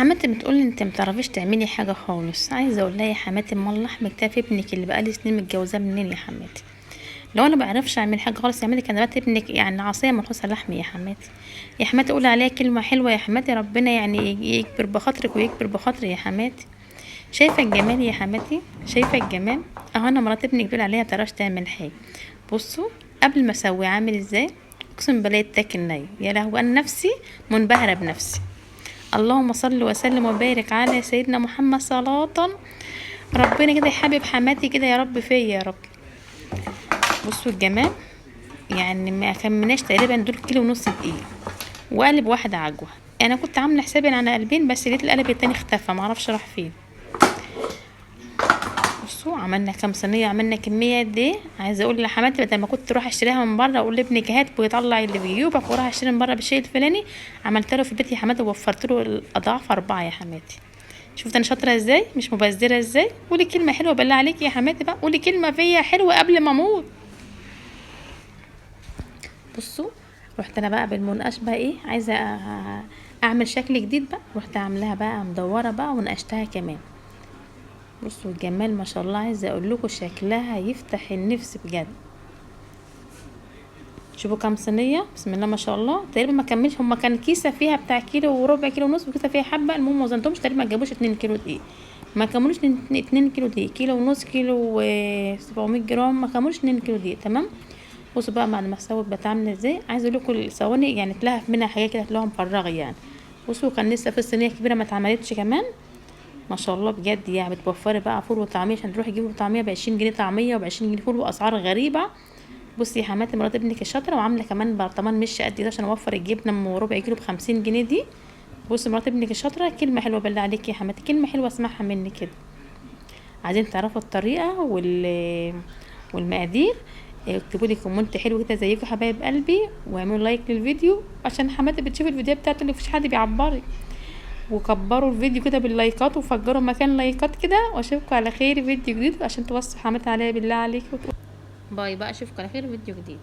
حماتي بتقول لي انت متعرفيش تعملي حاجة خالص. عايزه اقول لها يا حماتي امال لحمك ده في ابنك اللي بقالي سنين متجوزاه منين يا حماتي؟ لو انا بعرفش اعمل حاجة خالص يا حماتي كان بات ابنك يعني عصاية ملحوسه لحم يا حماتي. يا حماتي قولي عليها كلمة حلوة يا حماتي، ربنا يعني يكبر بخاطرك ويكبر بخاطري يا حماتي. شايفه الجمال يا حماتي؟ شايفه الجمال؟ اهو انا مرات ابنك بيقول عليها متعرفش تعمل حاجة. بصوا قبل ما اسوي عامل ازاي، اقسم بالله يتاكل ني. يا لهوي انا نفسي منبهره بنفسي. اللهم صل وسلم وبارك على سيدنا محمد صلاة. ربنا كده يحبب حماتي كده يا رب فيا يا رب. بصوا الجمال، يعني ما كملناش تقريبا دول كيلو ونص دقيق وقالب واحد عجوه. انا كنت عامله حسابي على قلبين، بس لقيت القلب التاني اختفى معرفش راح فين. بصوا عملنا كام صينية، عملنا كمية قد ايه. عايزه اقول لحماتي بدل ما كنت اروح اشتريها من بره اقول لابنك هات ويطلع اللي في جيوبك واروح اشتري من بره بالشيء الفلاني، عملت له في البيت يا حماتي ووفرت له الاضعاف 4 يا حماتي. شفت انا شاطرة ازاي، مش مبذره ازاي. قولي كلمة حلوة بالله عليك يا حماتي بقى، قولي كلمة فيا حلوة قبل ما اموت. بصوا رحت انا بقى بالمنقاش بقى ايه، عايزه اعمل شكل جديد بقى، رحت عاملاها بقى مدورة بقى ونقشتها كمان. بصوا الجمال ما شاء الله، عايزه اقول لكم شكلها يفتح النفس بجد. شوفوا كام صينية بسم الله ما شاء الله. تقريبا ما كملش، هما كان كيسه فيها بتاع كيلو وربع، كيلو ونص، وكيسه فيها حبه. المهم ما وزنتهمش، تقريبا ما جابوش 2 كيلو دقيق، ما كملوش 2 كيلو دقيق، كيلو ونص، كيلو 700 جرام، ما كملوش 2 كيلو دقيق. تمام. بصوا بقى بعد ما استوت بقت عامله ازاي. عايزه اقول لكم الصواني يعني اتلهف منها حاجة كده، تلاقوها مفرغة يعني. بصوا كان لسه في الصينية كبيرة ما اتعملتش كمان ما شاء الله بجد. يعني بتوفري بقى فول وطعميه، عشان تروحي تجيبي طعميه ب20 جنيه طعميه وب20 جنيه فول، واسعار غريبة. بصي يا حماتي مرات ابنك الشاطره، وعامله كمان برطمان مش قد كده عشان اوفر الجبنة ام ربع كيلو ب50 جنيه دي. بصي مرات ابنك الشاطره، كلمة حلوة بالله عليكي يا حماتي، كلمة حلوة اسمعها منك كده. عايزين تعرفوا الطريقة والمقادير، اكتبوا لي comment حلو كده زيكم حبايب قلبي، واعملوا like للفيديو عشان حماتي بتشوف الفيديو بتاعته اللي مفيش حد بيعبرك. وكبروا الفيديو كده باللايكات وفجروا مكان لايكات كده، واشوفكم على خير فيديو جديد عشان توصوا حماتي عليا بالله عليكم. bye بقى، اشوفكم على خير فيديو جديد.